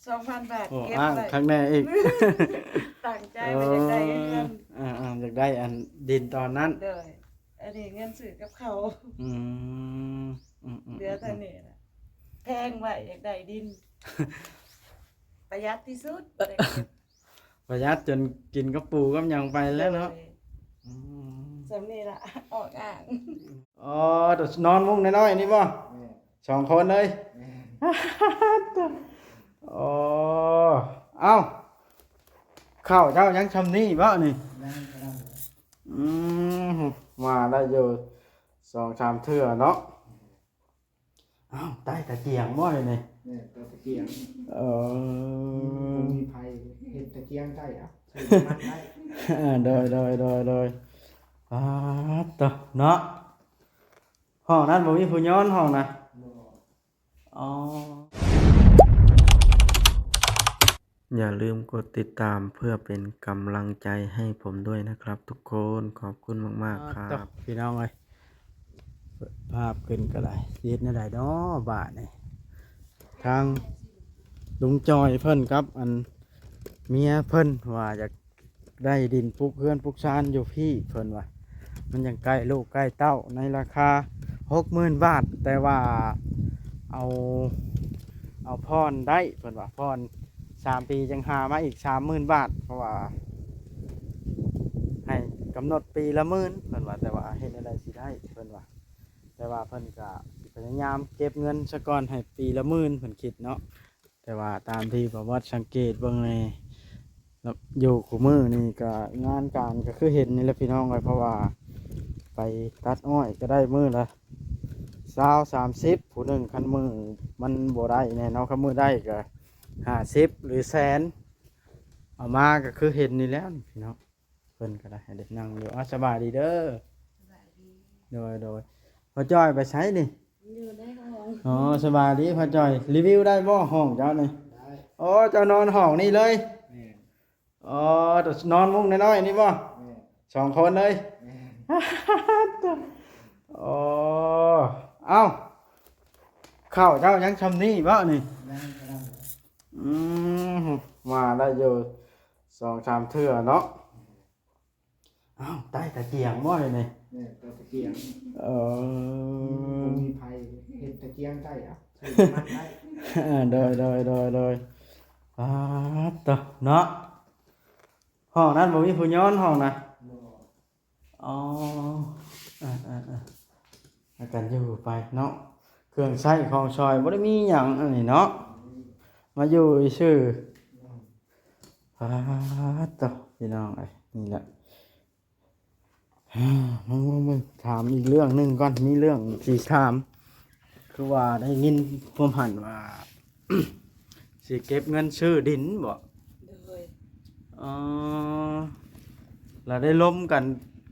ສອງພັນບາດ ໂອ້ ເກັບ ອ້າງ ໄວ້ ຄັກແນ່ອີກ ຕັ້ງໃຈວ່າຢາກໄດ້ເຮືອນ ເອີ ອ່າໆ ຢາກໄດ້ອັນດິນຕອນນັ້ນ ໂດຍ ອັນນີ້ເງິນຊື້ກັບເຂົ້າ ອືມ ອືມໆໆ ເຫຼືອເທົ່ານີ້ລະ ແພງໄວ້ ຢາກໄດ້ດິນ ປະຢັດທີ່ສຸດ ປະຢັດຈົນກິນກັບປູກັບຫຍັງໄປແລ້ວເນາະ ໂດຍ ອືມ ສ່ຳນີ້ລະ ອອກອ້າງ ອໍ ນອນມຸ້ງນ້ອຍໆນີ້ບໍ່? ແມ່ນ ສອງຄົນເລີຍ ແມ່ນ ອໍ ເອົ້າ ເຂົ້າເຈົ້າຍັງຊ່ຳນີ້ບໍ່ນີ້? ຍັງເທົ່ານັ້ນ ອືມ ມາໄດ້ຢູ່ສອງສາມເທື່ອເນາະ ອ້າວ ໃຕ້ຕະກຽງບໍ່ນີ້? ແມ່ນ ໃຕ້ຕະກຽງ ເອີ ບໍ່ມີໃຜເຮັດຕະກຽງໃຊ້ ເອົາ ຊື້ນ້ຳມັນໄດ້ ໂດຍ ໂດຍ ໂດຍ ໂດຍ ປາດໂທ້ ເນາະ ຫ້ອງນັ້ນບໍ່ມີຜູ້ນອນ ຫ້ອງນະ ບໍ່ ອໍ ຢ່າລືມກົດຕິດຕາມເພື່ອເປັນກຳລັງໃຈໃຫ້ຜົມດ້ວຍນະຄັບທຸກຄົນ ຂອບຄຸນມາກໆ ຄັບ ພີ່ນ້ອງເອີຍ ເປີດພາບຂຶ້ນກໍໄດ້ ຊິເຮັດແນວໃດເນາະບາດນີ້ ທາງລຸງຈອຍເພິ່ນກັບອັນເມຍເພິ່ນວ່າຢາກ ໄດ້ດິນປຸກເຮືອນປຸກຊານຢູ່ພີ້ ເພິ່ນວ່າ ມັນຍັງໃກ້ລູກໃກ້ເຕົ້າ ໃນລາຄາຫົກໝື່ນບາດ ແຕ່ວ່າເອົາ ເອົາຜ່ອນໄດ້ ເພິ່ນວ່າ ຜ່ອນສາມປີ ຈັ່ງຫາມາອີກສາມໝື່ນບາດ ເພາະວ່າໃຫ້ກຳນົດປີລະໝື່ນ ເພິ່ນວ່າ ແຕ່ວ່າເຮັດແນວໃດຊິໄດ້ ເພິ່ນວ່າ ແຕ່ວ່າເພິ່ນກະຊິພະຍາຍາມເກັບເງິນສາກ່ອນ ໃຫ້ປີລະໝື່ນ ເພິ່ນຄິດເນາະ. ແຕ່ວ່າຕາມທີ່ປະຫວັດສັງເກດເບິ່ງໃນ ຢູ່ຄູ່ມື້ນີ້ກໍງານການກໍຄືເຫັນນີ້ແຫຼະພີ່ນ້ອງເອີຍ ເພາະວ່າໄປຕັດອ້ອຍກໍໄດ້ມື້ລະຊາວ ສາມສິບ ຜູ້ໜຶ່ງ ຄັນມື້ມັນບໍ່ໄດ້ແນ່ເນາະ ຄັນມື້ໄດ້ກໍຫ້າສິບ ຫຼື ແສນ ເອົາມາກໍຄືເຫັນນີ້ແຫຼະພີ່ນ້ອງ ເພິ່ນກໍໄດ້ ໃຫ້ໄດ້ນັ່ງຢູ່ ອາ ສະບາຍດີເດີ ສະບາຍດີ ໂດຍ ໂດຍ ພໍ່ຈ້ອຍໄປໃສນີ້? ຢູ່ໃນຫ້ອງ ອໍ ສະບາຍດີພໍ່ຈ້ອຍ ຣີວິວໄດ້ບໍ່ຫ້ອງເຈົ້ານີ້? ໄດ້ ໂອ້ ເຈົ້ານອນຫ້ອງນີ້ເລີຍ? ແມ່ນ ອໍ ນອນມຸ້ງນ້ອຍໆນີ້ບໍ່? ແມ່ນ ສອງຄົນເລີຍ? ແມ່ນ ອໍ ເອົ້າ ເຂົ້າເຈົ້າຍັງຊ່ຳນີ້ບໍ່ນີ້? ຍັງເທົ່ານັ້ນ ອືມ ມາໄດ້ຢູ່ສອງສາມເທື່ອເນາະ. ອ້າວ ໃຕ້ຕະກຽງບໍ່ນີ້? ແມ່ນ ໃຕ້ຕະກຽງ ເອີ ບໍ່ມີໃຜເຮັດຕະກຽງໃຊ້ ເອົາ ຊື້ນ້ຳມັນໄດ້ ເອີ ໂດຍ ໂດຍ ໂດຍ ໂດຍ ປາດໂທ້ ເນາະ ຫ້ອງນັ້ນບໍ່ມີຜູ້ນອນ ຫ້ອງນະ? ບໍ່ ອໍ ເອີໆໆ ພາກັນຢູ່ໄປເນາະ ເຄື່ອງໃຊ້ຂອງສອຍບໍ່ໄດ້ມີຫຍັງອັນນີ້ເນາະ ມາຢູ່ຊື່ ປາດໂທ້ ພີ່ນ້ອງເອີຍ ນີ້ແຫຼະ ເອີ ມາ ມາ ມາຖາມອີກເລື່ອງໜຶ່ງກ່ອນ ມີເລື່ອງຊິຖາມ ຄືວ່າໄດ້ຍິນພວມຫັ້ນວ່າ ຊິເກັບເງິນຊື້ດິນບໍ? ໂດຍ ອໍ ລະໄດ້ລົມກັນ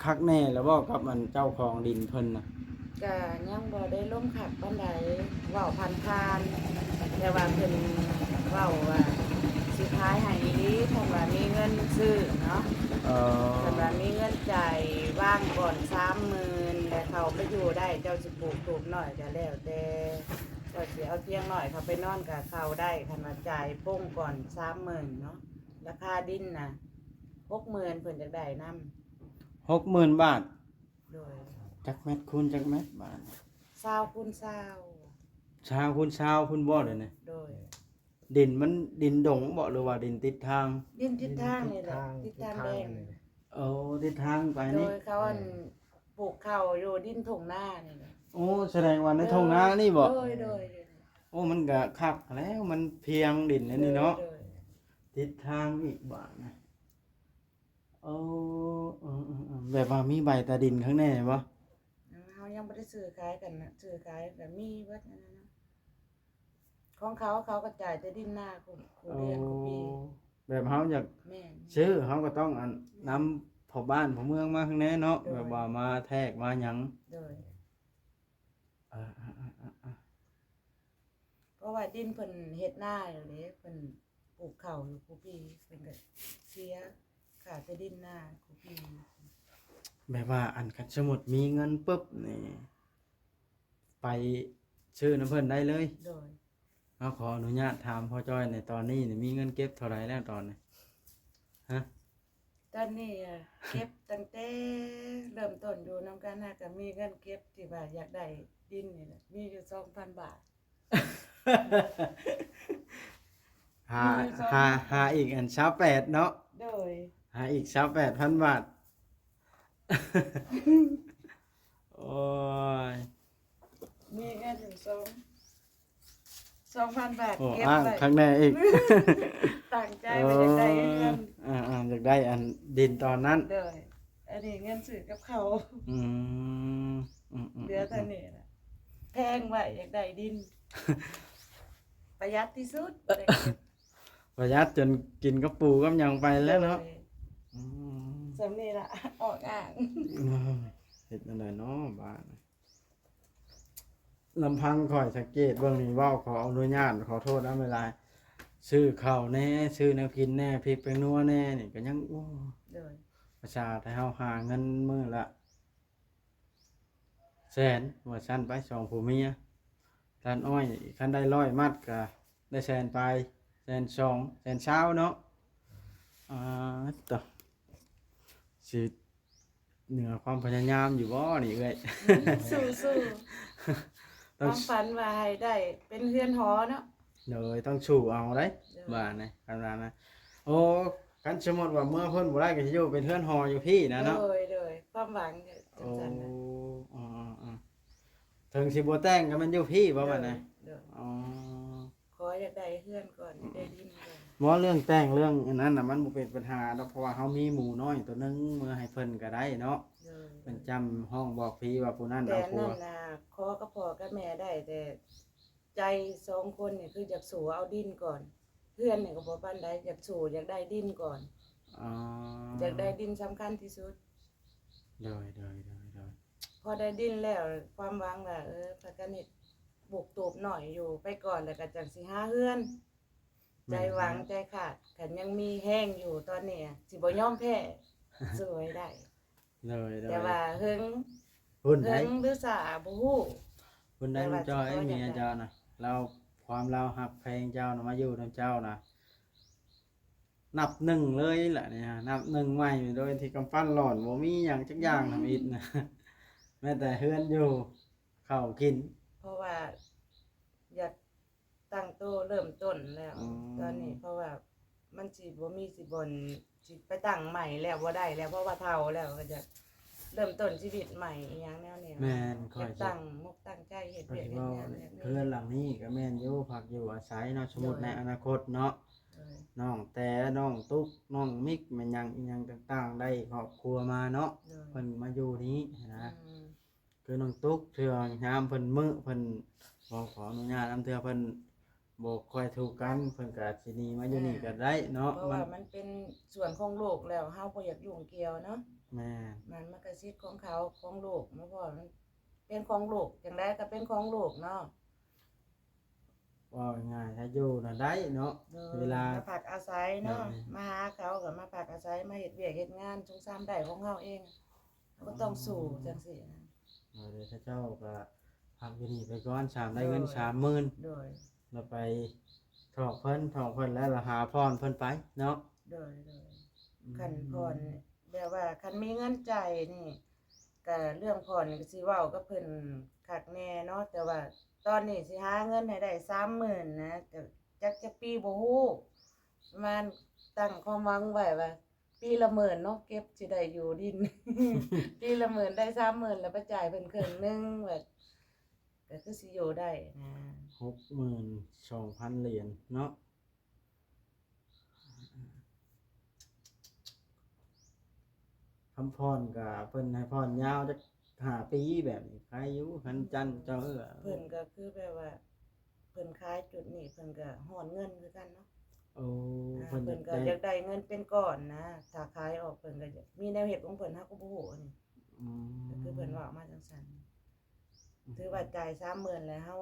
ຄັກແນ່ແລ້ວບໍກັບອັນເຈົ້າຂອງດິນເພິ່ນນະ? ກະຍັງບໍ່ໄດ້ລົມຄັກປານໃດ ເວົ້າຜ່ານໆ ແຕ່ວ່າເພິ່ນເວົ້າວ່າຊິຂາຍໃຫ້ອີ່ຫຼີ ຄັນວ່າມີເງິນຊື້ເນາະ ເອີ ຄັນວ່າມີເງິນຈ່າຍວາງກ່ອນສາມໝື່ນ ແລ້ວເຂົ້າໄປຢູ່ໄດ້ ເຈົ້າຊິປູກຕູບນ້ອຍກະແລ້ວແຕ່ ເຈົ້າຊິເອົາຕຽງນ້ອຍເຂົ້າໄປນອນກະເຂົ້າໄດ້ ຄັນວ່າຈ່າຍປົງກ່ອນສາມໝື່ນເນາະ ລາຄາດິນນະ ຫົກໝື່ນ ເພິ່ນຢາກໄດ້ນຳ ຫົກໝື່ນບາດ ໂດຍ ຈັກແມັດຄູນຈັກແມັດບາດ? ຊາວຄູນຊາວ ຊາວຄູນຊາວພຸ້ນບໍ ດຽວນີ້ ໂດຍ ດິນມັນດິນດົງບໍ ຫຼືວ່າດິນຕິດທາງ? ດິນຕິດທາງນີ້ແຫຼະ ດິນຕິດທາງ ຕິດທາງແດງ ໂອ້ ຕິດທາງໄປນີ້ ໂດຍ ເຂົາອັນ ແມ່ນ ປູກເຂົ້າຢູ່ດິນທົ່ງນານີ້ແຫຼະ ໂອ້ ສະແດງວ່າໃນທົ່ງນານີ້ບໍ? ໂດຍ ໂດຍ ໂອ້ ມັນກະຄັກແລ້ວ ມັນພຽງດິນອັນນີ້ເນາະ ໂດຍ ໂດຍ ຕິດທາງອີກບາດນະ ໂອ້ ເອີໆໆ ແບບວ່າມີໃບຕາດິນຂ້າງໃນບໍ? ເຮົາຍັງບໍ່ໄດ້ຊື້ຂາຍກັນນະ ຊື້ຂາຍກະມີເບິດນັ້ນນະ ຂອງເຂົາ ເຂົາກະຈ່າຍແຕ່ດິນນາຄູ່ ຄູ່ເດືອນ ໂອ້ ຄູ່ປີ ແບບເຮົາຢາກ ແມ່ນ ຊື້ ເຮົາກະຕ້ອງອັນ ແມ່ນ ນຳພໍ່ບ້ານພໍ່ເມືອງມາຂ້າງໃນເນາະ ໂດຍ ແບບວ່າມາແທກມາຫຍັງ ໂດຍ ເອີໆໆໆ ເພາະວ່າດິນເພິ່ນເຮັດນາຢູ່ເດ້ ເພິ່ນປູກເຂົ້າຢູ່ຄູ່ປີ ເພິ່ນກະເສຍຄ່າທີ່ດິນນາຄູ່ປີ ແບບວ່າອັນ ຄັນສົມມຸດມີເງິນປຶບນີ້ ໄປຊື້ນຳເພິ່ນໄດ້ເລີຍ ໂດຍ ເຮົາຂໍອະນຸຍາດຖາມພໍ່ຈ້ອຍໃນຕອນນີ້ນີ້ ມີເງິນເກັບເທົ່າໃດແລ້ວຕອນນີ້? ຮະ? ຕອນນີ້ ເກັບຕັ້ງແຕ່ເລີ່ມຕົ້ນຢູ່ນຳກັນ ຫາກະມີເງິນເກັບທີ່ວ່າຢາກໄດ້ດິນນີ້ແຫຼະ ມີຢູ່ສອງພັນບາດ. ຫາ ມີຢູ່ສອງພັນ ຫາ ຫາອີກອັນຊາວແປດເນາະ. ໂດຍ ຫາອີກຊາວແປດພັນບາດ. ໂອ້ຍ ມີເງິນຢູ່ສອງ ສອງພັນບາດ ໂອ້ ເກັບ ອ້າງ ໄວ້ ຂ້າງໃນອີກ ຕັ້ງໃຈວ່າຢາກໄດ້ເຮືອນ ເອີ ອ່າໆ ຢາກໄດ້ອັນດິນຕອນນັ້ນ. ໂດຍ ອັນນີ້ເງິນຊື້ກັບເຂົ້າ. ອືມ ອືມໆໆ ເຫຼືອເທົ່ານີ້ລະ ແພງໄວ້ ຢາກໄດ້ດິນ ປະຢັດທີ່ສຸດ ປະຢັດຈົນກິນກັບປູກັບຫຍັງໄປແລ້ວເນາະ. ໂດຍ ອືມ ສ່ຳນີ້ລະ ອອກອ້າງ. ເຮັດແນວໃດເນາະບາດນີ້? ລຳພັງຂ້ອຍສັງເກດເບິ່ງນີ້ ເວົ້າຂໍອະນຸຍາດ ຂໍໂທດນຳຫຼາຍໆ ຊື້ເຂົ້າແດ່ ຊື້ແນວກິນແດ່ ພິກແປ້ງນົວແດ່ ນີ້ກໍຍັງ ໂອ້ ໂດຍ ພາສາໄທເຮົາຫາເງິນມື້ລະແສນ ວ່າຊັ້ນໄປ ສອງຜົວເມຍ ຕັດອ້ອຍ ຄັນໄດ້ຮ້ອຍມັດກໍໄດ້ແສນປາຍ ແສນສອງ ແສນຊາວເນາະ. ອ່າ ໂຕ ຊິ ເໜືອຄວາມພະຍາຍາມຢູ່ບໍ່ນີ້ເອື້ອຍ? ສູ້ໆ ຄວາມຝັນວ່າໃຫ້ໄດ້ເປັນເຮືອນຫໍເນາະ. ໂດຍ ຕ້ອງສູ້ເອົາເດ້. ໂດຍ ວ່ານະ ຄັນວ່ານະ ໂອ້ ຄັນສົມມຸດວ່າເມືອພຸ້ນບໍ່ໄດ້ກໍຊິຢູ່ເປັນເຮືອນຫໍຢູ່ພີ້ນະເນາະ. ໂດຍໆ ຄວາມຫວັງຈັ່ງຊັ້ນນະ. ໂອ້ ເຖິງຊິບໍ່ແຕ່ງກໍແມ່ນຢູ່ພີ້ບໍ່ບັດນະ? ໂດຍ ອໍ ຂໍຢາກໄດ້ເຮືອນກ່ອນ ຢາກໄດ້ດິນກ່ອນ. ບໍ່ ເລື່ອງແຕ່ງເລື່ອງອັນນັ້ນນະ ມັນບໍ່ເປັນບັນຫາດອກ ເພາະວ່າເຮົາມີໝູນ້ອຍໂຕໜຶ່ງເມືອໃຫ້ເພິ່ນກໍໄດ້ເນາະ. ໂດຍ ເພິ່ນຈຳຮ້ອງບອກຜີວ່າຜູ້ນັ້ນເອົາຜົວ. ແຕ່ນັ້ນນະ ຂໍກັບພໍ່ກັບແມ່ໄດ້ ແຕ່ໃຈສອງຄົນນີ້ຄືຢາກສູ້ເອົາດິນກ່ອນ ເຮືອນນີ້ກໍບໍ່ປານໃດ ຢາກສູ້ ຢາກໄດ້ດິນກ່ອນ. ອໍ ຢາກໄດ້ດິນສຳຄັນທີ່ສຸດ. ໂດຍໆ ພໍໄດ້ດິນແລ້ວ ຄວາມຫວັງວ່າ ເອີ ພາກັນເຮັດ ປູກຕູບນ້ອຍຢູ່ໄປກ່ອນ ແລ້ວກໍຈັ່ງຊິຫາເຮືອນ. ແມ່ນ ໃຈຫວັງ ແມ່ນ ໃຈຄາດ ຄັນຍັງມີແຮງຢູ່ຕອນນີ້ ຊິບໍ່ຍອມແພ້ ສູ້ໃຫ້ໄດ້. ໂດຍໆ ແຕ່ວ່າເຫິງ ເຫິງຫຼືຊ້າບໍ່ຮູ້ ພຸ້ນໄດ້ ແຕ່ວ່າ ນ້ອງຈ້ອຍ ເມຍເຈົ້ານະ ລາວ ຄວາມລາວຮັກແພງເຈົ້ານະ ມາຢູ່ນຳເຈົ້ານະ ນັບໜຶ່ງເລີຍລະນີ້ ນັບໜຶ່ງໃໝ່ ໂດຍທີ່ກຳປັ່ນຫຼອນ ບໍ່ມີຫຍັງຈັກຢ່າງທຳອິດນະ ແມ້ແຕ່ເຮືອນຢູ່ ເຂົ້າກິນ. ເພາະວ່າຢາກຕັ້ງໂຕເລີ່ມຕົ້ນແລ້ວ ອືມ ຕອນນີ້ ເພາະວ່າມັນຊິບໍ່ມີຊິບ່ອນຊິໄປຕັ້ງໃໝ່ແລ້ວ ບໍ່ໄດ້ແລ້ວ ເພາະວ່າເຖົ້າແລ້ວ ກໍຢາກເລີ່ມຕົ້ນຊີວິດໃໝ່ ອີຫຍັງແນວນີ້. ແມ່ນ ຂ້ອຍຢາກຕັ້ງ ຈະ ມຸກຕັ້ງໃຈເຮັດວຽກເຮັດງານແບບນີ້. ເຮືອນຫຼັງນີ້ກໍແມ່ນຢູ່ ພັກຢູ່ອາໄສເນາະ ສົມມຸດໃນອະນາຄົດເນາະ. ໂດຍ ນ້ອງແຕ ນ້ອງຕຸກ ນ້ອງມິກ ແມ່ນຫຍັງອີຫຍັງຕ່າງໆ ໄດ້ຄອບຄົວມາເນາະ. ໂດຍ ເພິ່ນມາຢູ່ນີ້ຫັ້ນນະ ອືມ ຄືນ້ອງຕຸກ ເທື່ອຍາມເພິ່ນມື້ ເພິ່ນ ຂໍ ຂໍອະນຸຍາດນຳ ເທື່ອເພິ່ນບໍ່ຄ່ອຍຖືກກັນ ເພິ່ນກໍຊິໜີມາຢູ່ນີ້ກໍໄດ້ເນາະ. ເພາະວ່າມັນ ມັນເປັນສ່ວນຂອງລູກແລ້ວ ເຮົາບໍ່ຢາກຫຍຸ້ງກ່ຽວເນາະ. ແມ່ນ ມັນ ມັນກໍສິດຂອງເຂົາ ຂອງລູກ ເພາະວ່າມັນເປັນຂອງລູກ ຈັ່ງໃດກໍເປັນຂອງລູກເນາະ. ເວົ້າງ່າຍໆ ຖ້າຢູ່ນະໄດ້ເນາະ. ໂດຍ ເວລາ ມາພັກອາໄສເນາະ. ໂດຍ ມາຫາເຂົາກໍມາພັກອາໄສ ມາເຮັດວຽກເຮັດງານ ຊຸມຊາມໄດ້ຂອງເຮົາເອງ ເຮົາກໍຕ້ອງສູ້ຈັ່ງຊີ້ນະ. ໂດຍ ເຂົາເຈົ້າກໍພັກຢູ່ນີ້ໄປກ່ອນ ສາມ ໄດ້ເງິນ ໂດຍ ສາມໝື່ນ ໂດຍ ແລ້ວໄປຖອກເພິ່ນ ຖອກເພິ່ນແລ້ວລະຫາຜ່ອນເພິ່ນໄປເນາະ. ໂດຍ ໂດຍ ອືມ ຄັນຜ່ອນ ແບບວ່າຄັນມີເງິນຈ່າຍນີ້ ກະເລື່ອງຜ່ອນນີ້ກະຊິເວົ້າກັບເພິ່ນຄັກແນ່ເນາະ ແຕ່ວ່າຕອນນີ້ຊິຫາເງິນໃຫ້ໄດ້ສາມໝື່ນນະ ກະຈັກ ຈັກປີບໍ່ຮູ້ ປະມານຕັ້ງຄວາມຫວັງໄວ້ວ່າປີລະໝື່ນເນາະ ເກັບຊິໄດ້ຢູ່ດິນ ປີລະໝື່ນໄດ້ສາມໝື່ນ ແລ້ວໄປຈ່າຍເພິ່ນເຄິ່ງໜຶ່ງ ແບບ ກະຄືຊິຢູ່ໄດ້ນະ ຫົກໝື່ນສອງພັນຫຼຽນເນາະ. ຄຳຜ່ອນກະເພິ່ນໃຫ້ຜ່ອນຍາວຈັກຫ້າປີແບບນີ້ ໃຄຢູ່ ຄັນຈັນເຈົ້າເອື້ອ ເພິ່ນກໍຄືແບບວ່າ ເພິ່ນຂາຍຈຸດນີ້ ເພິ່ນກໍຮ້ອນເງິນຄືກັນເນາະ. ໂອ້ ອ່າ ເພິ່ນ ເພິ່ນກໍຢາກໄດ້ ຢາກໄດ້ເງິນເປັນກ້ອນນະ ຖ້າຂາຍອອກເພິ່ນກໍຢາກມີແນວເຮັດຂອງເພິ່ນ ເຮົາກໍບໍ່ຮູ້ນີ້. ອືມ ກໍຄືເພິ່ນເວົ້າມາຈັ່ງຊັ້ນ ອືມ ຖືວ່າຈ່າຍສາມໝື່ນແລ້ວ ເຮົາ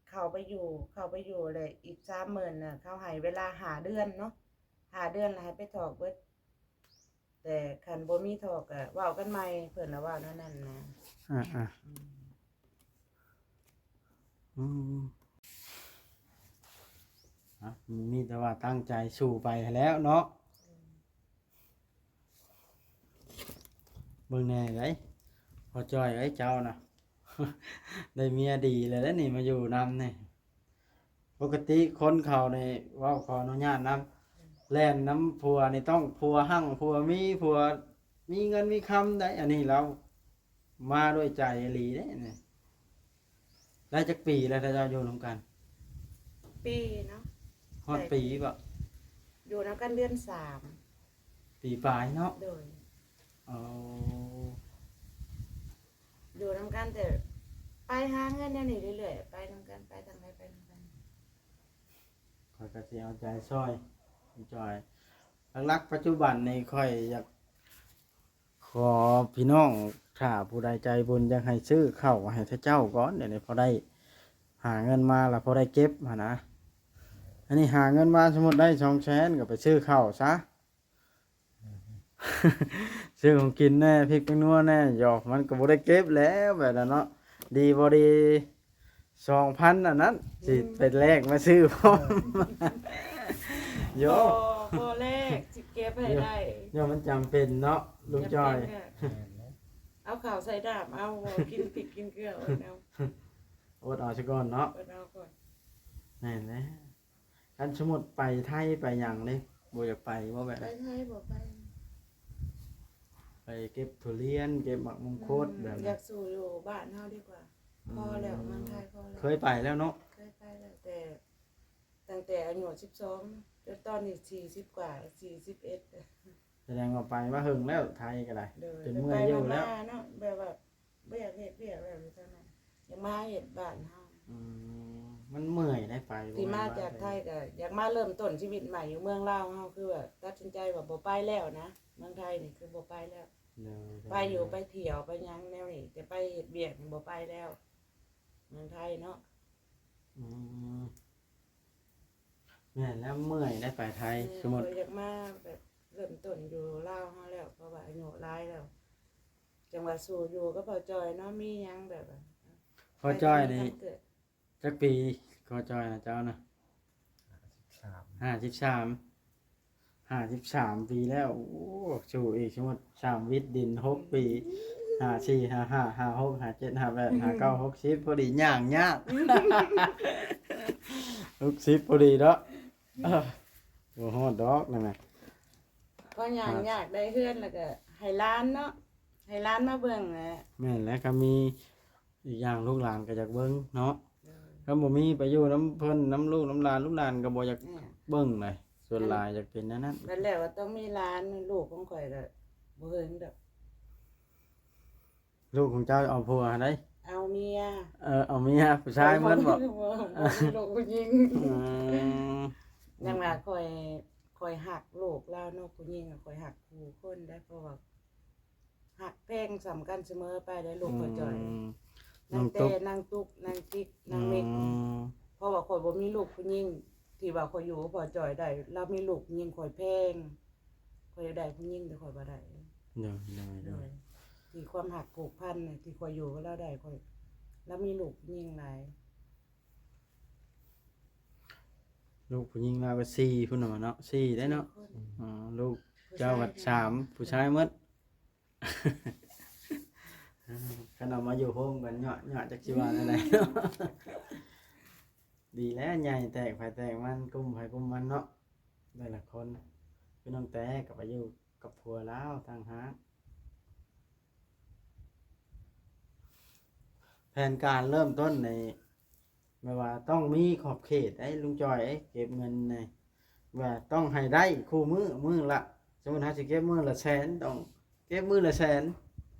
ເຂົ້າໄປຢູ່ ເຂົ້າໄປຢູ່ແລ້ວອີກສາມໝື່ນນະ ເຂົາໃຫ້ເວລາຫ້າເດືອນເນາະ ຫ້າເດືອນແລ້ວໃຫ້ໄປຖອກເບິດ ແຕ່ຄັນບໍ່ມີຖອກກະເວົ້າກັນໃໝ່ ເພິ່ນລະເວົ້າແນວນັ້ນນະ. ອ່າໆ ອືມ ອືມ ມີແຕ່ວ່າຕັ້ງໃຈສູ້ໄປຫັ້ນແຫຼ້ວເນາະ. ເບິ່ງແດ່ເດ້ ພໍ່ຈ້ອຍເອີຍ ເຈົ້ານະ ໄດ້ເມຍດີແລ້ວເດ້ນີ້ ມາຢູ່ນຳນີ້. ປົກກະຕິຄົນເຂົານີ້ ເວົ້າຂໍອະນຸຍາດນຳ ແລ່ນນຳຜົວນີ້ຕ້ອງຜົວຮັ່ງ ຜົວມີ ຜົວມີເງິນມີຄຳໄດ໋. ອັນນີ້ລາວມາດ້ວຍໃຈອີ່ຫຼີເດ້ນີ້. ໄດ້ຈັກປີແລ້ວ ຖ້າເຈົ້າຢູ່ນຳກັນ? ປີເນາະ. ຮອດປີບໍ່? ຢູ່ນຳກັນເດືອນສາມ. ປີປາຍເນາະ? ໂດຍ. ເອົາ ຢູ່ນຳກັນແຕ່ໄປຫາເງິນແນວນີ້ເລື້ອຍໆ ໄປນຳກັນ ໄປທາງໃດໄປນຳກັນ. ຂ້ອຍກໍຊິເອົາໃຈຊ່ອຍ ຊ່ອຍ. ຫຼັກໆ ປັດຈຸບັນນີ້ຂ້ອຍຢາກຂໍພີ່ນ້ອງ ຖ້າຜູ້ໃດໃຈບຸນຢາກໃຫ້ຊື້ເຂົ້າໃຫ້ເຂົາເຈົ້າກ່ອນ ດຽວນີ້ພໍໄດ້ຫາເງິນມາ ແລ້ວພໍໄດ້ເກັບຫັ້ນນະ. ອັນນີ້ຫາເງິນມາ ສົມມຸດໄດ້ສອງແສນ ກໍໄປຊື້ເຂົ້າຊະ ຊື້ຂອງກິນແດ່ ພິກແປ້ງນົວແດ່. ຢອກ ມັນກໍບໍ່ໄດ້ເກັບແລ້ວແບບນັ້ນເນາະ. ດີບໍ່ດີ ສອງພັນ ອັນນັ້ນ ອືມ ຊິໄປແລກມາຊື້ພ້ອມ. ໂຢ ບໍ່ ບໍ່ແລກ ຊິເກັບໃຫ້ໄດ້. ໂຢ ມັນຈຳເປັນເນາະ ລຸງຈ້ອຍ. ຈຳເປັນແຫຼະ ເອົາເຂົ້າໃສ່ດາບເອົາ ບໍ່ກິນພິກກິນເກືອ ອົດເອົາ ອົດເອົາຊະກ່ອນເນາະ ອົດເອົາກ່ອນ. ແມ່ນແຫຼະ. ຄັນສົມມຸດໄປໄທໄປຫຍັງເດ້ ບໍ່ຢາກໄປບໍ່? ແບບ ໄປໄທບໍ່ໄປ. ໄປເກັບທຸລຽນ ເກັບໝາກມົງຄຸດ ອືມ ແບບນັ້ນ. ຢາກສູ່ຢູ່ບ້ານເຮົາດີກວ່າ. ອືມ ພໍແລ້ວ ເມືອງໄທພໍແລ້ວ. ເຄີຍໄປແລ້ວເນາະ? ເຄີຍໄປແລ້ວ ແຕ່ ຕັ້ງແຕ່ອາຍຸສິບສອງ ຈົນຕອນນີ້ສີ່ສິບກວ່າ ສີ່ສິບເອັດ. ສະແດງວ່າໄປມາເຫິງແລ້ວ ໄທກໍໄດ້. ໂດຍ. ຈົນເມື່ອຍຢູ່ແລ້ວ ແບບວ່າ ບໍ່ຢາກເຮັດວຽກແລ້ວຢູ່ທາງນັ້ນ ຢາກມາເຮັດບ້ານເຮົາ. ອືມ ມັນເມື່ອຍໄດ໋ ໄປ ທີ່ມາຈາກໄທກໍຢາກມາເລີ່ມຕົ້ນຊີວິດໃໝ່ຢູ່ເມືອງລາວເຮົາ ຄືວ່າຕັດສິນໃຈວ່າບໍ່ໄປແລ້ວນະ ເມືອງໄທນີ້ຄືບໍ່ໄປແລ້ວ. ໂດຍ ໄປຢູ່ໄປທ່ຽວໄປຫຍັງແນວນີ້ ແຕ່ໄປເຮັດວຽກນີ້ບໍ່ໄປແລ້ວ ເມືອງໄທເນາະ. ອືມ ແມ່ນແລ້ວ ເມື່ອຍໄດ໋ ໄປໄທ. ແມ່ນ ສົມມຸດ ຂ້ອຍຢາກມາແບບເລີ່ມຕົ້ນຢູ່ລາວເຮົາແລ້ວ ເພາະວ່າອາຍຸຫຼາຍແລ້ວ. ຈັ່ງວ່າສູ້ຢູ່ກັບພໍ່ຈ້ອຍເນາະ ມີຫຍັງແບບວ່າ ພໍ່ຈ້ອຍນີ້ຈັກປີ? ພໍ່ຈ້ອຍນະ ເຈົ້ານະ? ຫ້າສິບສາມ ຫ້າສິບສາມ ຫ້າສິບສາມປີແລ້ວ. ໂອ້ ສູ້ອີກ ສົມມຸດ ສາມວິດດິນ ຫົກປີ ຫ້າສີ່ ຫ້າຫ້າ ຫ້າຫົກ ຫ້າເຈັດ ຫ້າແປດ ຫ້າເກົ້າ ຫົກສິບ ພໍດີ ຍ່າງຍາກ ຫົກສິບ ພໍດີເນາະ. ເອີ ບໍ່ຮອດດອກນັ້ນນະ ພໍຍ່າງຍາກ ໄດ້ເຮືອນແລ້ວກໍໃຫ້ຫຼານເນາະ ໃຫ້ຫຼານມາເບິ່ງແຫຼະ. ແມ່ນແຫຼະ ກໍມີ ອີກຢ່າງລູກຫຼານກໍຢາກເບິ່ງເນາະ. ໂດຍ. ຄັນບໍ່ມີໄປຢູ່ນຳເພິ່ນ ນຳລູກນຳຫຼານ ລູກຫຼານກໍບໍ່ຢາກ ແມ່ນ ເບິ່ງໃດ໋ ສ່ວນຫຼາຍຢາກເປັນແນວນັ້ນ. ບັດແລ້ວກໍຕ້ອງມີຫຼານ ລູກຂອງຂ້ອຍກໍບໍ່ເຖິງດອກ. ລູກຂອງເຈົ້າເອົາຜົວໃດ໋? ເອົາເມຍ. ເອີ ເອົາເມຍ ຜູ້ຊາຍໝົດບໍ? ບໍ່ ບໍ່ມີລູກຜູ້ຍິງ. ອືມ ຍັງວ່າຂ້ອຍ ຂ້ອຍຮັກລູກລາວເນາະ ຜູ້ຍິງຂ້ອຍຮັກຄູ່ຄົນໄດ໋ ເພາະວ່າ ຮັກແພງສ່ຳກັນສະເໝີໄປເດ້ ລູກພໍ່ຈ້ອຍ. ອືມ ຕັ້ງແຕ່ນາງຕຸກ ນາງຕິກ ນາງເມັກ. ອືມ ເພາະວ່າຂ້ອຍບໍ່ມີລູກຜູ້ຍິງ ທີ່ວ່າຂ້ອຍຢູ່ກັບພໍ່ຈ້ອຍໄດ້ ລາວມີລູກຜູ້ຍິງ ຂ້ອຍແພງ ຂ້ອຍຢາກໄດ້ຜູ້ຍິງ ແຕ່ຂ້ອຍບໍ່ໄດ້. ໂດຍ ໂດຍ ໂດຍ. ທີ່ຄວາມຮັກຜູກພັນທີ່ຂ້ອຍຢູ່ກັບລາວໄດ້ ຂ້ອຍ ລາວມີລູກຜູ້ຍິງຫຼາຍ. ລູກຜູ້ຍິງລາວກໍສີ່ພຸ້ນນະເນາະ ສີ່ໄດ໋ເນາະ. ສີ່ຄົນ. ອໍ ລູກເຈົ້າກໍສາມ ຜູ້ຊາຍໝົດ. ຄັນເອົາມາຢູ່ໂຮມກັນເຍາະໆ ຈັກຊິວ່າແນວໃດ. ດີແລ້ວ ໃຫຍ່ແຕກໃຜແຕກມັນ ກຸ່ມໃຜກຸ່ມມັນເນາະ ແຕ່ລະຄົນ. ຄືນ້ອງແຕກໍໄປຢູ່ກັບຜົວລາວຕ່າງຫາກ. ແຜນການເລີ່ມຕົ້ນນີ້ ແບບວ່າຕ້ອງມີຂອບເຂດໄດ໋ ລຸງຈ່ອຍເອີຍ ເກັບເງິນນີ້ ວ່າຕ້ອງໃຫ້ໄດ້ຄູ່ມື້ ມື້ລະ ສົມມຸດເຮົາຊິເກັບມື້ລະແສນ ຕ້ອງເກັບມື້ລະແສນ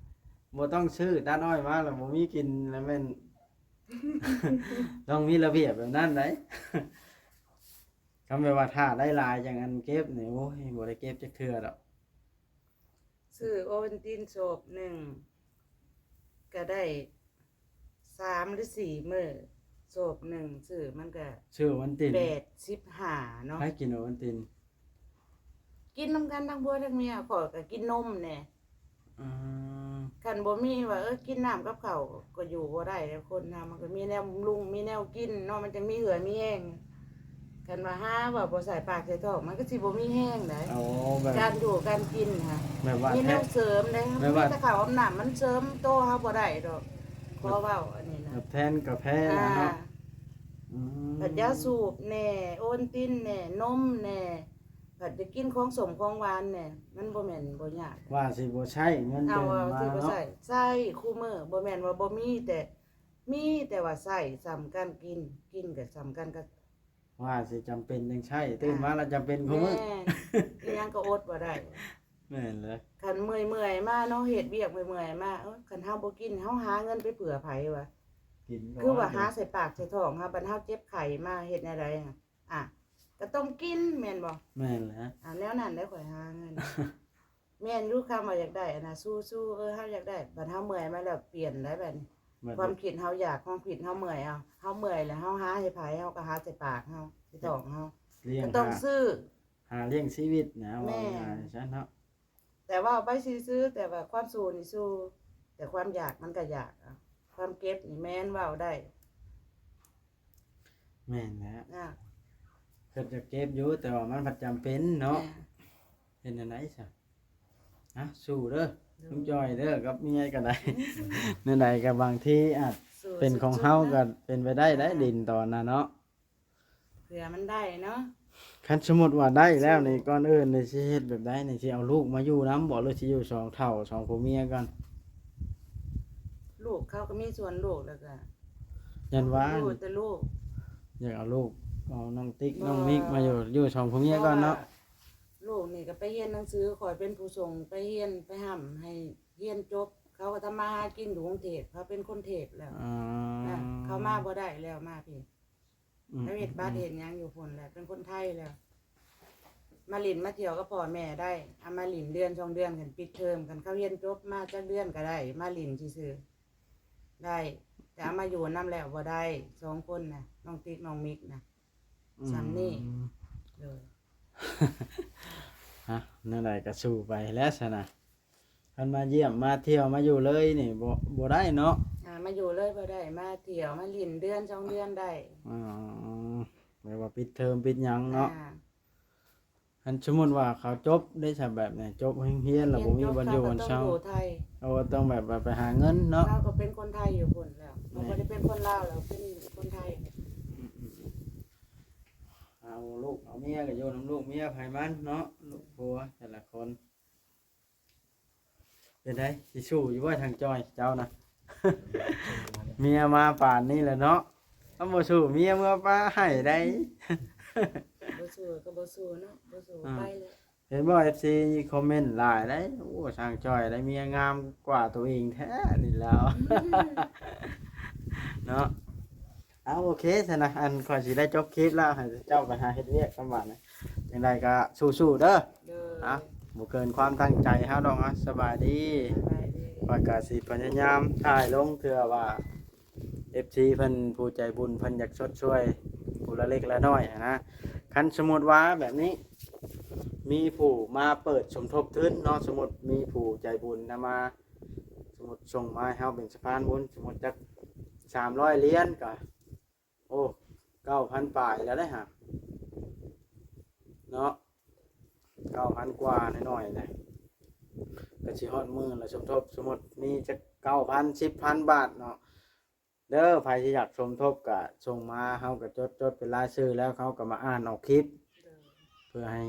ບໍ່ຕ້ອງຊື້ຕັດອ້ອຍມາແລ້ວບໍ່ມີກິນ ແລ້ວແມ່ນ ຕ້ອງມີລະບຽບແບບນັ້ນໄດ໋. ຄັນແບບວ່າຖ້າໄດ້ຫຼາຍຈັ່ງອັນເກັບນີ້ ໂອ້ຍ ບໍ່ໄດ້ເກັບຈັກເທື່ອດອກ. ຊື້ໂອວັນຕິນໂສບໜຶ່ງ ກໍໄດ້ສາມຫຼືສີ່ມື້ ໂສບໜຶ່ງຊື້ມັນກໍ ຊື້ໂອວັນຕິນ ແປດສິບຫ້າເນາະ. ໃຜກິນໂອວັນຕິນ? ກິນນຳກັນທັງຜົວທັງເມຍ ຂ້ອຍກໍກິນນົມແດ່. ອືມ ຄັນບໍ່ມີວ່າ ເອີ ກິນນ້ຳກັບເຂົ້າກໍຢູ່ບໍ່ໄດ້ແລ້ວ ຄົນເຮົາມັນກໍມີແນວບຳລຸງ ມີແນວກິນເນາະ ມັນຈັ່ງມີເຫື່ອມີແຮງ. ຄັນວ່າຫາວ່າບໍ່ໃສ່ປາກໃສ່ທ້ອງ ມັນກໍຊິບໍ່ມີແຮງໃດ໋. ໂອ້ ແບບ ການຢູ່ການກິນຫັ້ນ ແບບວ່າ ມີແນວເສີມໃດ໋. ແບບວ່າ ມີແຕ່ເຂົ້າກັບນ້ຳ ມັນເສີມໂຕເຮົາບໍ່ໄດ້ດອກ ຂໍເວົ້າອັນນີ້ນະ ແບບແທນກາແຟນະເນາະ. ອ່າ ອືມ ພັດຢາສູບແດ່ ໂອວັນຕິນແດ່ ນົມແດ່ ພັດຈະກິນຂອງສົ້ມຂອງຫວານແດ່ ມັນບໍ່ແມ່ນບໍ່ຍາກ. ວ່າຊິບໍ່ໃຊ້ເງິນ ເອົາ ຕື່ນມາ ວ່າຊິບໍ່ໃຊ້ ເນາະ ໃຊ້ຄູ່ມື້ ບໍ່ແມ່ນວ່າບໍ່ມີ ແຕ່ ມີແຕ່ວ່າໃຊ້ສ່ຳກັນ ກິນ ກິນກໍສ່ຳກັນກັບ ວ່າຊິຈຳເປັນຈັ່ງໃຊ້ ຕື່ນມາແລ້ວຈຳເປັນຄູ່ມື້. ແມ່ນ ອີຫຍັງກໍອົດບໍ່ໄດ້. ແມ່ນແຫຼະ ຄັນເມື່ອຍໆມາເນາະ ເຮັດວຽກເມື່ອຍໆມາ ເອີ ຄັນເຮົາບໍ່ກິນ ເຮົາຫາເງິນໄປເພື່ອໃຜວະ? ກິນ ຄືວ່າຫາໃສ່ປາກໃສ່ທ້ອງເຮົາ ບັດເຮົາເຈັບໄຂ້ມາເຮັດແນວໃດ? ອ່ະ ກໍຕ້ອງກິນແມ່ນບໍ່? ແມ່ນແຫຼະ ອ່າ ແນວນັ້ນແຫຼະ ຂ້ອຍຫາເງິນ. ແມ່ນຢູ່ ຄຳວ່າຢາກໄດ້ອັນນະ ສູ້ໆ ເອີ ເຮົາຢາກໄດ້ ບັດເຮົາເມື່ອຍມາແລ້ວ ປ່ຽນໄດ້ບັດນີ້. ບັດ ຄວາມຄິດເຮົາຢາກ ຄວາມຄິດເຮົາເມື່ອຍ ເອົາ ເຮົາເມື່ອຍແລ້ວ ເຮົາຫາໃຫ້ໃຜ? ເຮົາກໍຫາໃສ່ປາກເຮົາ ໃສ່ທ້ອງເຮົາ ລ້ຽງ ກໍຕ້ອງ ຫາ ຊື້ ຫາລ້ຽງຊີວິດນະ ເວົ້າ ແມ່ນ ງ່າຍໆຊັ້ນເນາະ. ແຕ່ເວົ້າໄປຊື່ໆ ແຕ່ວ່າຄວາມສູ້ນີ້ສູ້ ແຕ່ຄວາມຢາກມັນກໍຢາກ ເອົາ ຄວາມເຈັບນີ້ແມ່ນເວົ້າໄດ້. ແມ່ນແຫຼະ ອ່າ ເພິ່ນຈະເກັບຢູ່ ແຕ່ວ່າມັນພັດຈຳເປັນເນາະ. ແມ່ນ ເຮັດແນວໃດຊະ? ອ່ະ ສູ້ເດີ ໂດຍ ລຸງຈ່ອຍເດີ ກັບເມຍກໍໄດ້. ແນວໃດກໍບາງທີອາດ ສູ້ ເປັນຂອງເຮົາ ສຸດໆນະ ກໍເປັນໄປໄດ້ໄດ໋ ອ່າ ດິນຕອນນັ້ນເນາະ ເພື່ອມັນໄດ້ເນາະ. ຄັນສົມມຸດວ່າໄດ້ແລ້ວນີ້ ສູ້ ກ່ອນອື່ນນີ້ຊິເຮັດແບບໃດນີ້? ຊິເອົາລູກມາຢູ່ນຳບໍ່ ຫຼືຊິຢູ່ສອງເຖົ້າສອງຜົວເມຍກ່ອນ? ລູກເຂົາກໍມີສ່ວນລູກ ແລ້ວກໍ ຢ້ານວ່າ ຢູ່ແຕ່ລູກ ຢາກເອົາລູກ ເອົານ້ອງຕິກ ບໍ່ ນ້ອງມິກມາຢູ່ ຢູ່ສອງຜົວເມຍກ່ອນເນາະ. ເພາະວ່າລູກນີ້ກໍໄປຮຽນໜັງສື ຂ້ອຍເປັນຜູ້ສົ່ງໄປຮຽນ ໄປຮ່ຳໃຫ້ຮຽນຈົບ ເຂົາກໍທຳມາຫາກິນຢູ່ກຸງເທບ ເຂົາເປັນຄົນເທບແລ້ວ. ອໍ ນະ ເຂົາມາບໍ່ໄດ້ແລ້ວ ມາພີ້ ອືມ ເຂົາເຮັດບັດ ອືມ ເຮັດຫຍັງຢູ່ພຸ້ນແຫຼະ ເປັນຄົນໄທແລ້ວ ມາຫຼິ້ນມາທ່ຽວກັບພໍ່ແມ່ໄດ້ ເອົາມາຫຼິ້ນເດືອນສອງເດືອນ ຄັນປິດເທີມ ຄັນເຂົາຮຽນຈົບມາຈັກເດືອນກໍໄດ້ ມາຫຼິ້ນຊື່ໆ ໄດ້ ແຕ່ເອົາມາຢູ່ນຳແລ້ວບໍ່ໄດ້ ສອງຄົນນະ ນ້ອງຕິກ ນ້ອງມິກນະ. ອືມ ສ່ຳນີ້ ໂດຍ ຮະ ແນວໃດກໍສູ້ໄປແຫຼະຊັ້ນນະ. ຄັນມາຢ້ຽມມາທ່ຽວມາຢູ່ເລີຍນີ້ ບໍ່ ບໍ່ໄດ້ເນາະ. ອ່າ ມາຢູ່ເລີຍບໍ່ໄດ້ ມາທ່ຽວມາຫຼິ້ນເດືອນສອງເດືອນໄດ້. ອໍ ແບບວ່າປິດເທີມປິດຫຍັງເນາະ. ອ່າ ຄັນສົມມຸດວ່າເຂົາຈົບໄດ້ຊະ ແບບນີ້ ຈົບໂຮງຮຽນແລ້ວ ຮຽນ ບໍ່ມີບ່ອນຢູ່ ເຂົາກໍຕ້ອງຢູ່ເຊົາ ຢູ່ໄທ. ເຂົາກໍຕ້ອງແບບວ່າໄປຫາເງິນເນາະ. ເຂົາກໍເປັນຄົນໄທຢູ່ພຸ້ນແລ້ວ ແມ່ນ ບໍ່ໄດ້ເປັນຄົນລາວແລ້ວ ເປັນຄົນໄທ. ອືມໆໆ ເອົາລູກເອົາເມຍກໍຢູ່ນຳລູກເມຍໃຜມັນເນາະ ລູກຜົວແຕ່ລະຄົນ. ເປັນໃດ ຊິສູ້ຢູ່ບໍ່ທາງຈ້ອຍເຈົ້ານະ? ເມຍມາປານນີ້ແຫຼະເນາະ ຄັນບໍ່ສູ້ເມຍເມືອປະໃຫ້ໄດ໋. ບໍ່ສູ້ກໍບໍ່ສູ້ເນາະ ບໍ່ສູ້ ອ່າ ໄປແລ້ວ. ເຫັນບໍ່ ເອັຟຊີ ຄອມເມັນຫຼາຍໄດ໋ ໂອ້ ຊ່າງຈ່ອຍໄດ້ເມຍງາມກວ່າໂຕເອງແທ້ນີ້ແລ້ວ ເນາະ. ເອົາ ໂອເຄຊັ້ນນະ ອັນຂ້ອຍຊິໄດ້ຈົບຄລິບແລ້ວ ໃຫ້ເຈົ້າໄປຫາເຮັດວຽກກ່ອນບາດນີ້. ຈັ່ງໃດກໍສູ້ໆເດີ. ໂດຍ. ອ່ະ ບໍ່ເກີນຄວາມຕັ້ງໃຈເຮົາດອກ. ອ່ະ ສະບາຍດີ. ສະບາຍດີ. ຂ້ອຍກໍຊິພະຍາຍາມຖ່າຍລົງ ເທື່ອວ່າ ເອັຟຊີ ເພິ່ນ ຜູ້ໃຈບຸນເພິ່ນຢາກຊົດຊ່ວຍຜູ້ລະເລັກລະນ້ອຍຫັ້ນນະ. ຄັນສົມມຸດວ່າແບບນີ້ ມີຜູ້ມາເປີດສົມທົບທຶນເນາະ ສົມມຸດມີຜູ້ໃຈບຸນນຳມາ ສົມມຸດສົ່ງມາໃຫ້ເຮົາເປັນສະພານບຸນ ສົມມຸດຈັກສາມຮ້ອຍຫຼຽນ ກໍ ໂອ້ ເກົ້າພັນປາຍແລ້ວເດ້ຫະ ເນາະ ເກົ້າພັນກວ່າໜ້ອຍໆ ແຫຼະ ກໍຊິຮອດໝື່ນລະ ສົມທົບ ສົມມຸດມີຈັກເກົ້າພັນ ສິບພັນບາດເນາະ. ເດີ ໃຜທີ່ຢາກສົມທົບກໍສົ່ງມາ ເຮົາກໍຈົດ ຈົດເປັນລາຍຊື່ແລ້ວ ເຮົາກໍມາອ່ານອອກຄລິບ ໂດຍ ເພື່ອໃຫ້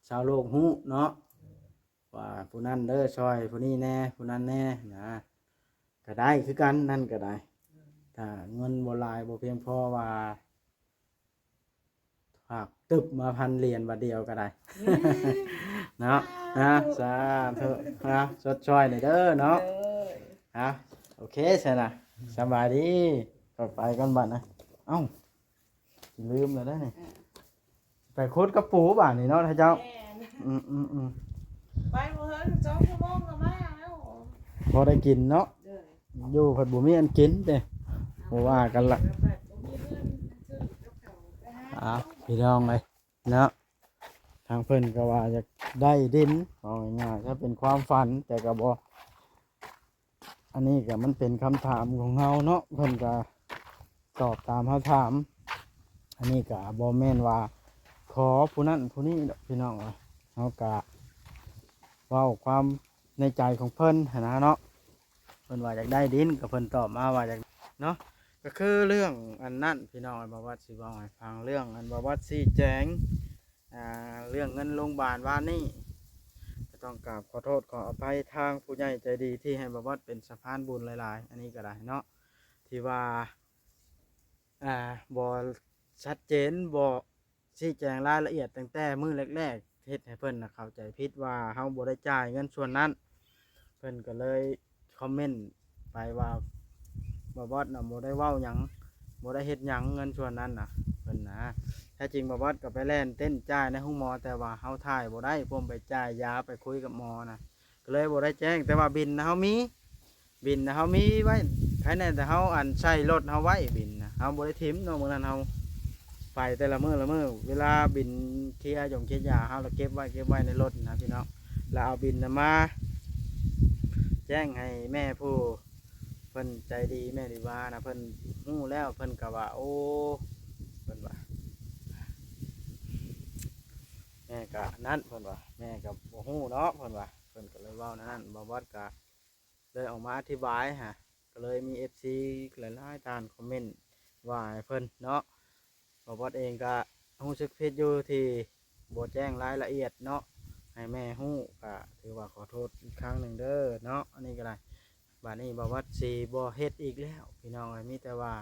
ຊາວໂລກຮູ້ເນາະ ໂດຍ ວ່າຜູ້ນັ້ນເດີ ຊ່ອຍຜູ້ນີ້ແດ່ ຜູ້ນັ້ນແດ່ນະ ກໍໄດ້ຄືກັນ ນັ້ນກໍໄດ້ ໂດຍ ຖ້າເງິນບໍ່ຫຼາຍ ບໍ່ພຽງພໍວ່າ ຝາກຕຶບມາພັນຫຼຽນບາດດຽວກໍໄດ້ ເນາະ ນະ ສາທຸ ນະ ຊົດຊ່ອຍໜ້ອຍເດີເນາະ ໂດຍ ນະ ໂອເຄຊັ້ນນະ ສະບາຍດີ ຂ້ອຍໄປກ່ອນບັດນະ ເອົ້າ ລືມແລ້ວເດ້ນີ້ ອ່າ ໄປຂຸດກະປູບາດນີ້ເນາະ ທ່ານເຈົ້າ ແມ່ນ ອືມໆໆ ໄປບໍ່ເຖິງສອງຊົ່ວໂມງກໍມາແລ້ວ ພໍໄດ້ກິນເນາະ ໂດຍ ຢູ່ພັດບໍ່ມີອັນກິນເດ້ ບໍ່ວ່າກັນລະ ເອົາ ພີ່ນ້ອງເອີຍເນາະ ທາງເພິ່ນກໍວ່າຢາກໄດ້ດິນ ເວົ້າງ່າຍໆ ຖ້າເປັນຄວາມຝັນ ແຕ່ກໍບໍ່ ອັນນີ້ກໍມັນເປັນຄຳຖາມຂອງເຮົາເນາະ ເພິ່ນກໍຕອບຕາມເຮົາຖາມ ອັນນີ້ກະບໍ່ແມ່ນວ່າຂໍຜູ້ນັ້ນຜູ້ນີ້ດອກພີ່ນ້ອງເອີຍ ເຮົາກະເວົ້າຄວາມໃນໃຈຂອງເພິ່ນຫັ້ນນະເນາະ. ເພິ່ນວ່າຢາກໄດ້ດິນ ກໍເພິ່ນຕອບມາວ່າຢາກເນາະ. ກໍຄືເລື່ອງອັນນັ້ນພີ່ນ້ອງເອີຍ ບ່າວວັດຊິເວົ້າໃຫ້ຟັງ ເລື່ອງອັນບ່າວວັດຊີ້ແຈງ ອ່າ ເລື່ອງເງິນໂລງບານວານນີ້ ກໍຕ້ອງກາບຂໍໂທດຂໍອະໄພທາງຜູ້ໃຫຍ່ໃຈດີທີ່ໃຫ້ບ່າວວັດເປັນສະພານບຸນຫຼາຍໆ ອັນນີ້ກໍໄດ້ເນາະ ທີ່ວ່າ ອ່າ ບໍ່ຊັດເຈນ ບໍ່ຊີ້ແຈງລາຍລະອຽດຕັ້ງແຕ່ມື້ແລກໆ ເຮັດໃຫ້ເພິ່ນນະເຂົ້າໃຈຜິດວ່າເຮົາບໍ່ໄດ້ຈ່າຍເງິນສ່ວນນັ້ນ ເພິ່ນກໍເລີຍຄອມເມັນໄປວ່າ ບ່າວວັດນະບໍ່ໄດ້ເວົ້າຫຍັງ ບໍ່ໄດ້ເຮັດຫຍັງເງິນສ່ວນນັ້ນນະ ເພິ່ນນະ. ແທ້ຈິງບ່າວວັດກໍໄປແລ່ນເຕັ້ນຈ່າຍໃນໂຮງໝໍ ແຕ່ວ່າເຮົາຖ່າຍບໍ່ໄດ້ ພວມໄປຈ່າຍຢາ ໄປຄຸຍກັບໝໍນະ ກໍເລີຍບໍ່ໄດ້ແຈ້ງ. ແຕ່ວ່າບິນນະເຮົາມີ ບິນນະເຮົາມີໄວ້ ໃຄແນ່ແຕ່ເຮົາອັນໃສ່ລົດເຮົາໄວ້ ບິນນະເຮົາບໍ່ໄດ້ຖິ້ມເນາະ. ມື້ນັ້ນເຮົາໄປແຕ່ລະມື້ລະມື້ ເວລາບິນເຄຍຢົງເຄຍຢາ ເຮົາລະເກັບໄວ້ ເກັບໄວ້ໃນລົດນະພີ່ນ້ອງ ລະເອົາບິນນະມາແຈ້ງໃຫ້ແມ່ຜູ້ເພິ່ນໃຈດີ ແມ່ດີວານະ ເພິ່ນຮູ້ແລ້ວ ເພິ່ນກະວ່າ ໂອ້ ເພິ່ນວ່າ ແມ່ກະນັ້ນ ເພິ່ນວ່າ ແມ່ກະບໍ່ຮູ້ເນາະ ເພິ່ນວ່າ ເພິ່ນກະເລີຍເວົ້າແນວນັ້ນ. ບ່າວວັດກະ ເລີຍອອກມາອະທິບາຍຫັ້ນ ກໍເລີຍມີເອັຟຊີຫຼາຍໆທ່ານຄອມເມັນວ່າໃຫ້ເພິ່ນເນາະ. ບ່າວວັດເອງກໍຮູ້ສຶກຜິດຢູ່ທີ່ບໍ່ແຈ້ງລາຍລະອຽດເນາະ ໃຫ້ແມ່ຮູ້ ກໍຖືວ່າຂໍໂທດອີກຄັ້ງໜຶ່ງເດີເນາະ. ອັນນີ້ກໍໄດ້ ບາດນີ້ບ່າວວັດຊິບໍ່ເຮັດອີກແລ້ວ ພີ່ນ້ອງເອີຍ. ມີແຕ່ວ່າ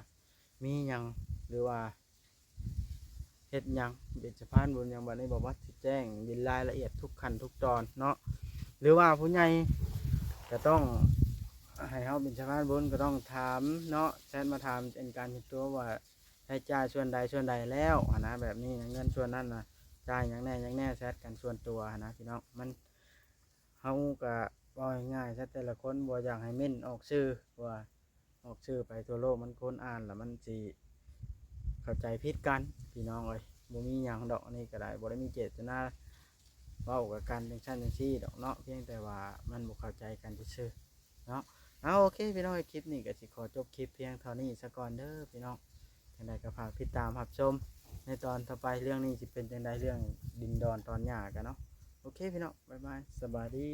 ມີຫຍັງ ຫຼືວ່າ ເຮັດຫຍັງ ເປັນສະພານບຸນຫຍັງ ບາດນີ້ບ່າວວັດຊິແຈ້ງເປັນລາຍລະອຽດທຸກຂັ້ນທຸກຕອນເນາະ. ຫຼືວ່າຜູ້ໃຫຍ່ກໍຕ້ອງໃຫ້ເຮົາເປັນສະພານບຸນ ກໍຕ້ອງຖາມເນາະ ແຊັດມາຖາມເປັນການສ່ວນຕົວວ່າໃຊ້ຈ່າຍສ່ວນໃດສ່ວນໃດແລ້ວຫັ້ນນະ. ແບບນີ້ນະ ເງິນສ່ວນນັ້ນນະ ຈ່າຍຫຍັງແດ່ຫຍັງແດ່ ແຊັດກັນສ່ວນຕົວຫັ້ນນະພີ່ນ້ອງ. ມັນ ເຮົາກໍເວົ້າງ່າຍໆຊະ ແຕ່ລະຄົນບໍ່ຢາກໃຫ້ເມັ້ນອອກຊື່ ເພາະວ່າອອກຊື່ໄປທົ່ວໂລກ ມັນຄົນອ່ານລະມັນຊິເຂົ້າໃຈຜິດກັນ ພີ່ນ້ອງເອີຍ. ບໍ່ມີຫຍັງດອກ ອັນນີ້ກໍໄດ້ ບໍ່ໄດ້ມີເຈດຕະນາເວົ້າກັບກັນຈັ່ງຊັ້ນຈັ່ງຊີ້ດອກເນາະ ພຽງແຕ່ວ່າມັນບໍ່ເຂົ້າໃຈກັນຊື່ໆເນາະ. ເອົາ ໂອເຄ ພີ່ນ້ອງເອີຍ ຄລິບນີ້ກໍຊິຂໍຈົບຄລິບພຽງເທົ່ານີ້ສາກ່ອນເດີພີ່ນ້ອງ. ຈັ່ງໃດກໍຝາກຕິດຕາມຮັບຊົມໃນຕອນຕໍ່ໄປ ເລື່ອງນີ້ຊິເປັນຈັ່ງໃດ ເລື່ອງດິນດອນຕອນຫຍ້າກັນເນາະ. ໂອເຄ ພີ່ນ້ອງ ບາຍບາຍ ສະບາຍດີ.